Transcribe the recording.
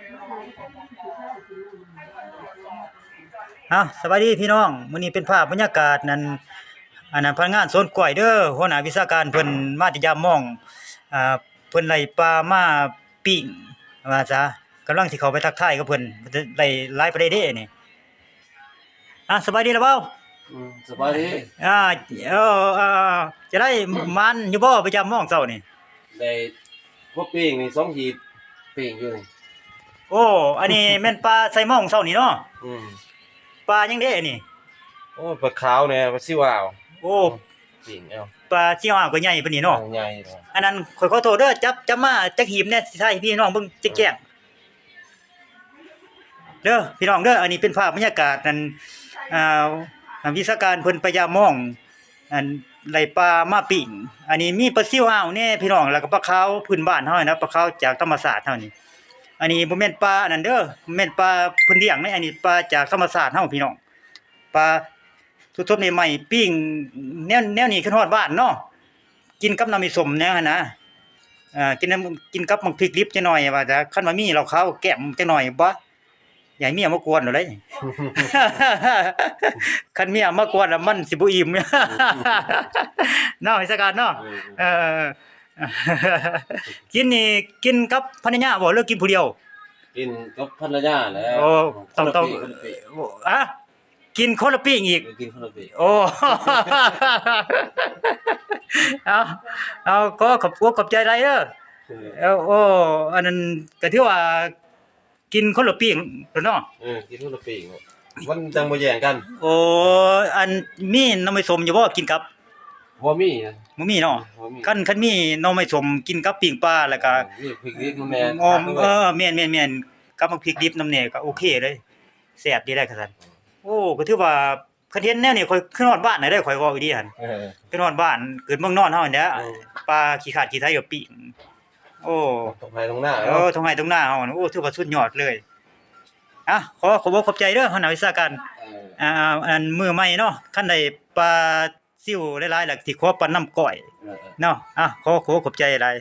ເອົາ ສະບາຍດີພີ່ນ້ອງ, ມື້ນີ້ເປັນພາບບັນຍາກາດນັ້ນ ອັນນັ້ນ ພະນັກງານສວນກ້ວຍເດີ, ຫົວໜ້າວິຊາການເພິ່ນມາແຕ່ຢາມມອງ ອ່າ ເພິ່ນໄດ້ປາມາປີ້ງວ່າຊະ, ກຳລັງຊິເຂົ້າໄປທັກທາຍກັບເພິ່ນ, ໄດ້ຫຼາຍປານໃດເດນີ້? ອ່າ ສະບາຍດີລະເວົ້າ. ອືມ ສະບາຍດີ. ອ່າ ເອີ ອ່າ ຈະໄດ້ໝານຢູ່ບໍ່ ໄປຢາມມອງເຊົ້ານີ້? ໄດ້ພໍປີ້ງນີ້ ສອງຮີບປີ້ງຢູ່ນີ້. ໂອ້ ອັນນີ້ແມ່ນປາໃສ່ມອງເຊົ້ານີ້ເນາະ. ອືມ ປາຫຍັງເດອັນນີ້? ໂອ້ ປາຂາວແດ່ ປາຊິວອາວ. ໂອ້ ປີ້ງເອົາ. ປາຊິວອາວກໍໃຫຍ່ປານນີ້ເນາະ. ເອີ ໃຫຍ່. ອັນນັ້ນ ຂ້ອຍຂໍໂທດເດີ, ຈັບ ຈັບມາຈັກຮີບແດ່ ຊິຖ່າຍໃຫ້ພີ່ນ້ອງເບິ່ງແຈ້ງໆ ເດີພີ່ນ້ອງເດີ. ອັນນີ້ເປັນພາບບັນຍາກາດນັ້ນ ອ່າ ວິຊາການເພິ່ນໄປຢາມມອງ ອັນໄດ້ປາມາປີ້ງ. ອັນນີ້ມີປາຊິວອາວແດ່ພີ່ນ້ອງ, ແລ້ວກໍປາຂາວພື້ນບ້ານເຮົານະ, ປາຂາວຈາກທຳມະຊາດເຮົານີ້. ອັນນີ້ບໍ່ແມ່ນປາອັນນັ້ນເດີ, ບໍ່ແມ່ນປາເພິ່ນລ້ຽງເດ້, ອັນນີ້ປາຈາກທຳມະຊາດເຮົາພີ່ນ້ອງ. ປາສົດໆ ໃໝ່ໆ ປີ້ງແນວ ແນວນີ້ຄືຮອດບ້ານເນາະ, ກິນກັບນ້ຳໄມ້ສົ້ມແນວຫັ້ນນະ. ເອີ ກິນນຳ ກິນກັບໝາກພິກດິບຈັກໜ່ອຍວ່າຊະ, ຄັນວ່າມີເຫຼົ້າຂາວແກ້ມຈັກໜ່ອຍ ບໍ່ ຢ່າໃຫ້ເມຍມາກວນໂລດເດ້. ຄັນເມຍມາກວນລະມັນຊິບໍ່ອີ່ມ ເນາະ ວິຊາການເນາະ. ເອີ ເອີ ກິນນີ້ກິນກັບພັນລະຍາບໍ່ ຫຼືກິນຜູ້ດຽວ? ກິນກັບພັນລະຍາແຫຼະ. ໂອ້ ຕ້ອງ ຕ້ອງ ຄົນລະປີ້ງ ຄົນລະປີ້ງ. ອະ ກິນຄົນລະປີ້ງອີກ. ເອີ ກິນຄົນລະປີ້ງ. ໂອ້ ເອົາ ເອົາ ຂໍຂອບອົກຂອບໃຈຫຼາຍເດີ. ເອີ ເອີ ໂອ້ ອັນນັ້ນກໍຖືວ່າກິນຄົນລະປີ້ງເນາະ. ເອີ ກິນຄົນລະປີ້ງ ມັນຈັ່ງບໍ່ແຍ່ງກັນ. ໂອ້ ອັນມີໜໍ່ໄມ້ສົ້ມຢູ່ບໍ່ກິນກັບ? ບໍ່ມີນະ. ບໍ່ມີເນາະ. ບໍ່ມີ. ຄັນ ຄັນມີໜໍ່ໄມ້ສົ້ມກິນກັບປີ້ງປາ ແລ້ວກໍ ເອີ ມີພິກດິບນຳແດ່. ອໍ ເອີ ແມ່ນໆໆ ກັບໝາກພິກດິບນຳແດ່ກໍໂອເຄເລີຍ. ແຊບດີໄດ໋ຄັນຊັ້ນ. ໂອ້ ກໍຖືວ່າ ຄັນເຫັນແນວນີ້ຂ້ອຍຄືຮອດບ້ານແລ້ວເດ້, ຂ້ອຍເວົ້າອີ່ຫຼີຫັ້ນ. ເອີ ຄືຮອດບ້ານເກີດເມືອງນອນເຮົານີ້ແຫຼະ. ເອີ ປາຂີ້ຂາດຂີ້ໄຖກໍປີ້ງ. ໂອ້ ທົ່ງໄຮ່ທົ່ງນາເນາະ. ເອີ ທົ່ງໄຮ່ທົ່ງນາເຮົາ. ໂອ້ ຖືວ່າສຸດຍອດເລີຍ. ອ່ະ ຂໍຂອບອົກຂອບໃຈເດີ ຫົວໜ້າວິຊາການ. ເອີ ອ່າ ອັນມື້ໃໝ່ເນາະ ຄັນໄດ້ປາຊິວຫຼາຍໆ ແລ້ວຊິຂໍປັນນຳກ້ອຍ. ເອີ ເນາະ. ອ່ະ ຂໍ ຂໍຂອບໃຈຫຼາຍ.